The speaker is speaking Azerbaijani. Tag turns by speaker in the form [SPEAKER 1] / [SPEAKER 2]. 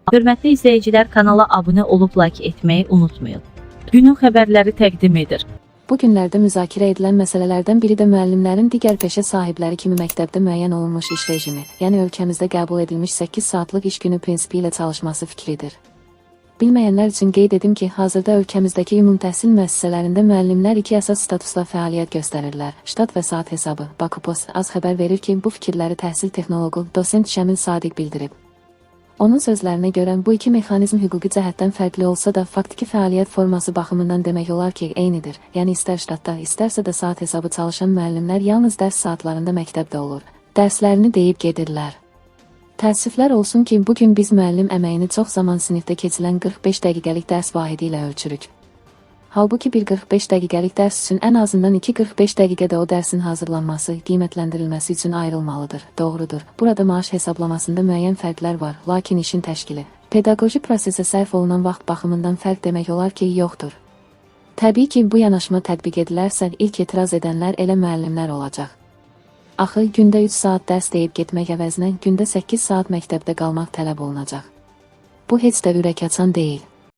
[SPEAKER 1] Hörmətli izləyicilər, kanala abunə olub like etməyi unutmayın. Günün xəbərləri təqdim edir.
[SPEAKER 2] Bu günlərdə müzakirə edilən məsələlərdən biri də müəllimlərin digər peşə sahibləri kimi məktəbdə müəyyən olunmuş iş rejimi, yəni ölkəmizdə qəbul edilmiş 8 saatlıq iş günü prinsipi ilə çalışması fikridir. Bilməyənlər üçün qeyd edim ki, hazırda ölkəmizdəki ümumtəhsil müəssisələrində müəllimlər iki əsas statusla fəaliyyət göstərirlər: ştat və saat hesabı. Bakupost az xəbər verir ki, bu fikirləri təhsil texnoloqu, dosent Şəmil Sadiq bildirib. Onun sözlərinə görə bu iki mexanizm hüquqi cəhətdən fərqli olsa da, faktiki fəaliyyət forması baxımından demək olar ki, eynidir. Yəni istər ştatda, istərsə də saat hesabı çalışan müəllimlər yalnız dərs saatlarında məktəbdə olur. Dərslərini deyib gedirlər. Təəssüflər olsun ki, bu gün biz müəllim əməyini çox zaman sinifdə keçirilən 45 dəqiqəlik dərs vahidi ilə ölçürük. Halbuki bir 45 dəqiqəlik dərs üçün ən azından 2 45 dəqiqə də o dərsin hazırlanması, qiymətləndirilməsi üçün ayrılmalıdır. Doğrudur. Burada maaş hesablamasında müəyyən fərqlər var, lakin işin təşkili, pedaqoji prosesə sərf olunan vaxt baxımından fərq demək olar ki, yoxdur. Təbii ki, bu yanaşma tətbiq edilərsə, ilk etiraz edənlər elə müəllimlər olacaq. Axı gündə 3 saat dərs deyib getmək əvəzinə gündə 8 saat məktəbdə qalmaq tələb olunacaq. Bu heç də ürəkaçan deyil.